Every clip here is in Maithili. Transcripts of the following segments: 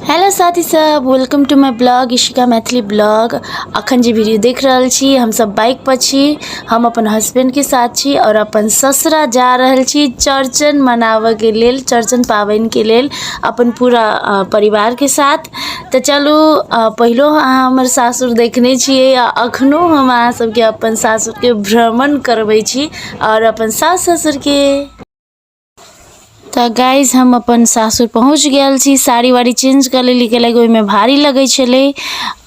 हेलो साथी सब, welcome to my blog Ishika Maithili blog. अखन जे वीडियो देख रहल छी, हमसब बाइक पर छी, हम अपन हस्बैंड के साथ छी और अपन ससुरा जा रहल छी चौरचन मनाबऽ के लेल, चौरचन पाबनि के लेल अपन पूरा परिवार के साथ। तऽ चलू, पहिलो अहाँ हमर सासुर देखने छियै आ अखनो हम अहाँ सबके अपन सासुर के भ्रमण करबै छी और अपन सास ससुर के। तऽ गाइज, हम अपन सासुर पहुँच गेल छी। साड़ी वाड़ी चेंज कऽ लेली, कैलाकि ओहिमे भारी लगै छलै।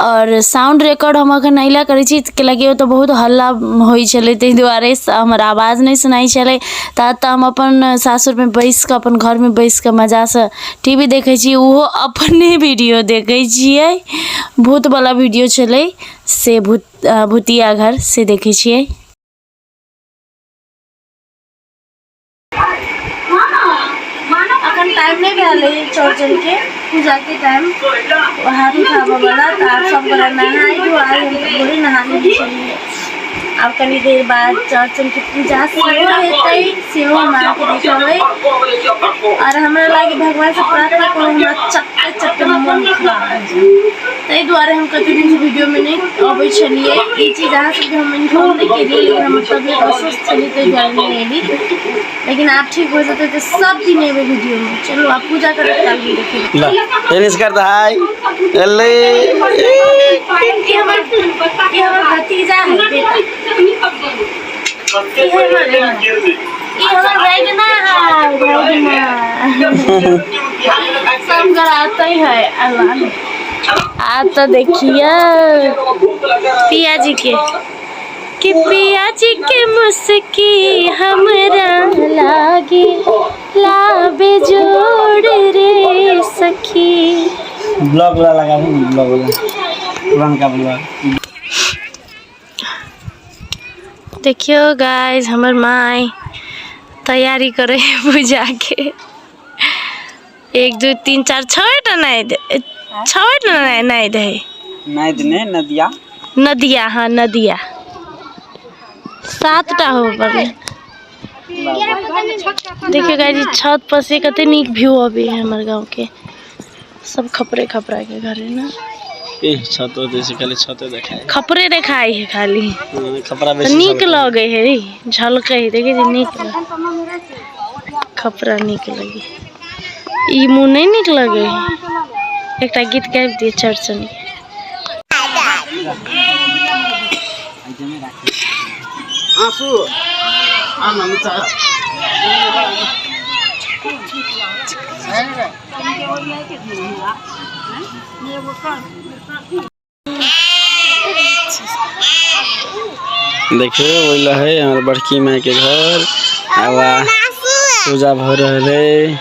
आओर साउंड रिकॉर्ड हम अखन एहि लए करै छी, कैलाकि ओतऽ बहुत हल्ला होइ छलै, ताहि दुआरे हमर आवाज नहि सुनाइ छलै। तऽ एतऽ हम अपन सासुरमे बैस कऽ, अपन घरमे बैस कऽ मजासँ टी वी देखै छी। ओहो अपने वीडियो देखै छियै, भूतवला वीडियो छलै से, भूत भूतिया घर से देखै छियै। अखन टाइम नहि भेल है चौरचन के पूजा के टाइम, हाथ उठाबऽ वाला। तऽ आब सब गोरा नहाय धोआइ, हम तऽ भोरे नहा लेने छलियै। आब कनी देर बाद चौरचन के पूजा सेहो हेतै, सेहो हम अहाँके देखेबै। आओर हमरा लागे भगवान से प्रार्थना करू, हमरा चट्टे चट्टे मन खराब भऽ जाय। ताहि दुआरे हम कते दिनसँ वीडियोमे नहि अबै छलियै। ई चीज अहाँ सबके हम इन्फॉर्म नहि केलियै, लेकिन हमर तबियत अस्वस्थ छलै, ताहि दुआरे नहि एली। लेकिन आब ठीक हो जेतै तऽ सब दिन एबै वीडियोमे। चलू, आब पूजा करैत काल भी देखेबै। ल, एनिस कर दे हाय एले। ई हमर भतीजा है, बेटा। ई हमर बैगना है, बैगना। सब कराते है अल्लाह। आब तो देखिए पिया जी के, कि पिया जी के मुस्की हमरा लागे लाबे जोड़ रे सखी। ब्लॉग वाला लगा, ब्लॉग वाला, पुरानका ब्लॉग। देखियौ गाइस, हमर माय तैयारी करे पूजा के। एक, दू, तीन, चार, छटा नाइद, छटा नाइद है। नाइद ने, नदिया। नदिया, हाँ, नदिया सातटा हो पड़ले। देखियो गाइस, छत पर से कते नीक व्यू अबे है हमर गांव के। सब खपरे खपरा के घर है ना। ए छत जैसे खाली छते देखाय। खपरे देखाई है खाली। हाँ, खपरा तऽ बेसी। नीक लगे है रे, झलकै है। देखे छी, नीक खपरा नीक लगे। ई मुँह नहीं नीक लगे है। एकटा गीत गाबि दिअ चौरचन के। आंसू आना नीचा। देखियो, ओहि है हमर बड़की माय के घर। आब पूजा भऽ रहल है।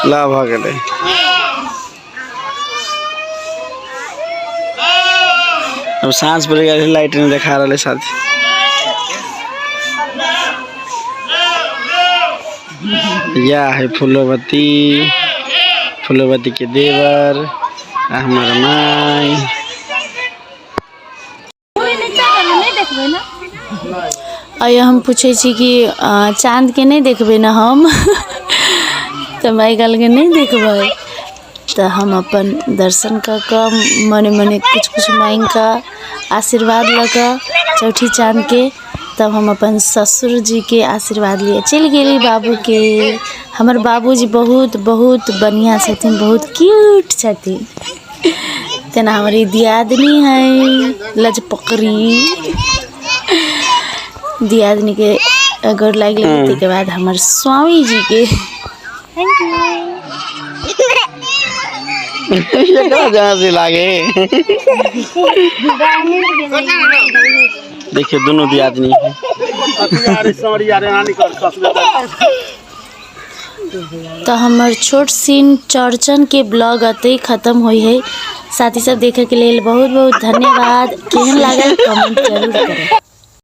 ला, भऽ गेलै। अब साँझ पड़ गेल, लाइट नहीं देखा रहल है साथी। यह है फूलोवती, फूलोवती के देवर आ हमर माय। आइ हम पूछै छी कि चाँदके नहि देखबै ने हम? तऽ माय कहलकै, नहि देखबै। तऽ हम अपन दर्शन कऽ कऽ, मने मने किछु किछु माँगि कऽ, आशीर्वाद लऽ कऽ चौठी चाँदके, तब हम अपन ससुर जीके आशीर्वाद लिए चलि गेली बाबूके। हमर बाबूजी बहुत बहुत बढ़िआँ छथिन, बहुत क्यूट छथिन। तेना हमर ई दियादनी है लजपकड़ी। दियादनीके गोर लागि गेलै। ताहिके बाद हमर स्वामी जीके thank you. एकरा जहाँ से लागे। देखिए, दोनों दियादनी है। तऽ हमर छोट सिन चौरचनके ब्लॉग एतहि खतम होइ है। साथी सब, देखैके लेल बहुत बहुत धन्यवाद। केहन लागल, कमेंट जरूर करब।